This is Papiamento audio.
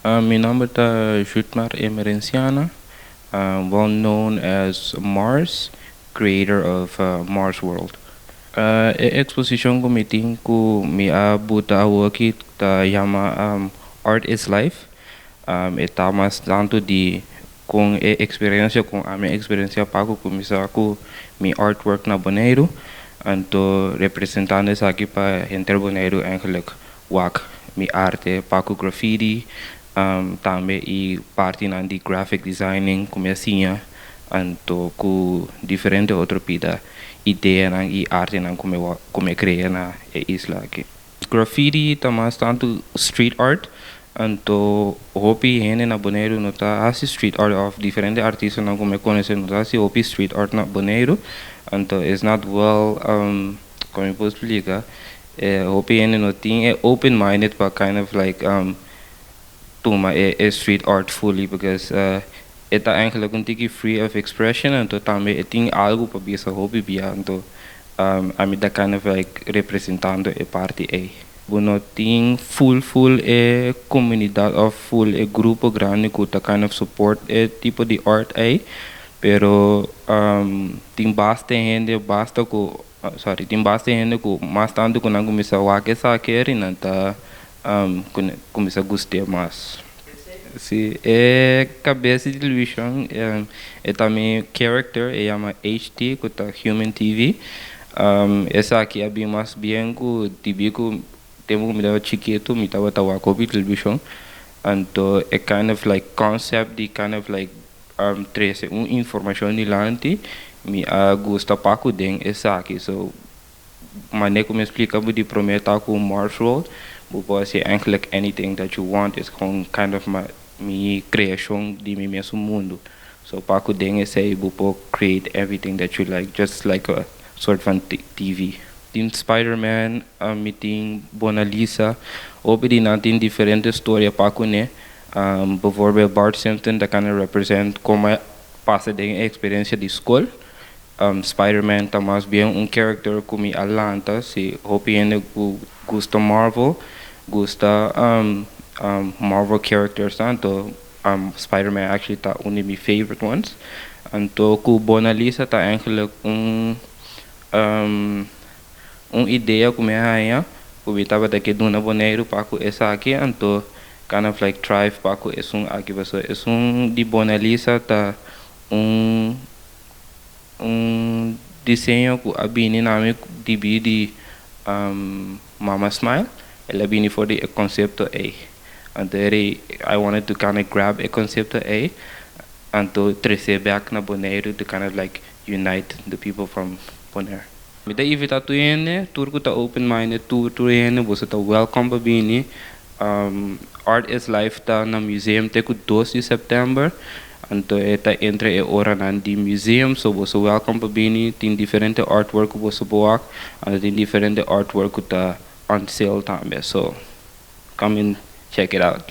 Mi nòmber ta Jutmar Emerenciana, well known as Mars, creator of Mars World. E eksposishon ku mi tin ku mi a buta aki ta yama Art is Life. E ta mas tantu di ku e eksperensia ku ami eksperensia pa kuminsá ku mi artwork na Boneiru. Anto representando esaki pa henter Boneiru eigenlijk wak mi arte pa ku graffiti, tambe e parti nan di graphic designing ku mi a siña, anto ku diferente otro pida idea nan i arte nan ku mi krea na e isla aki. Graffiti ta mas tantu street art, anto hopi hende na Boneiru no ta hasi street art òf diferente artista nan ku mi konosé no ta hasi hopi street art na Boneiru, anto is not well, kon mi por splika, hopi hende no tin e open minded pa kind of like tuma e street art fully because e ta eigenlijk un tiki free of expression, anto tambe e tin algu pa bisa hopi bia, anto ami ta kind of like representando e parti ei. Bo no tin full full e komunidat òf full e grupo grandi ku ta kind of support e tipo di art ei, pero tin basta hende, basta ku, sorry, tin basta hende ku mas tantu ku nan kuminsá wak esaki i nan ta kuminsá gust'é mas. Si, e kabes di televishon e ta mi character, e yama HT, ku ta Human TV. Esaki a bin mas bien ku debí ku tempu ku mi tabata chikitu mi tabata wak hopi televishon. Anto e kind of like concept di kind of like trese un informashon dilanti mi a gusta pa ku den esaki. So manera ku mi a splika bo di promé ta ku Mars World, bo por hasi eigenlijk anything that you want, is gewoon kind of mi kreashon di mi mes mundu. So pa ku den esei bo por create everything that you like, just like a sort van TV. Tin Spider-Man, mi tin Mona Lisa, hopi di nan tin diferente storia pa kuné. Bijvoorbeeld Bart Simpson, dat kan represent kon pasa den eksperensia di skol. Spider-Man ta mas bien un character ku mi a lanta, si hopi hende gusta Marvel, gusta Marvel characters, anto Spider-Man actually ta un di mi favorite ones. Anto ku Mona Lisa ta eigenlijk un idea ku mi a haña, ku mi tabata ke duna Boneiru pa ku esaki, anto kind of like thrive pa ku esun aki pasobra esun di Mona Lisa ta un diseño ku a bini na mi debí di Mama Smile, el a bini for di e konsepto ei. Anto I wanted to kind of grab e konsepto ei, anto trese back na Boneiru to kind of like unite the people from Bonaire. Mi ta invitá tur hende, tur ku ta open minded, tur hende, boso ta welcome pa bini. Art is Life ta na museum te ku 2 di sèptèmber, anto e ta entre e oranan di museum, so boso welcome pa bini, tin diferente artwork ku boso por wak, anto tin diferente artwork ku ta on sale tambe, so come and check it out.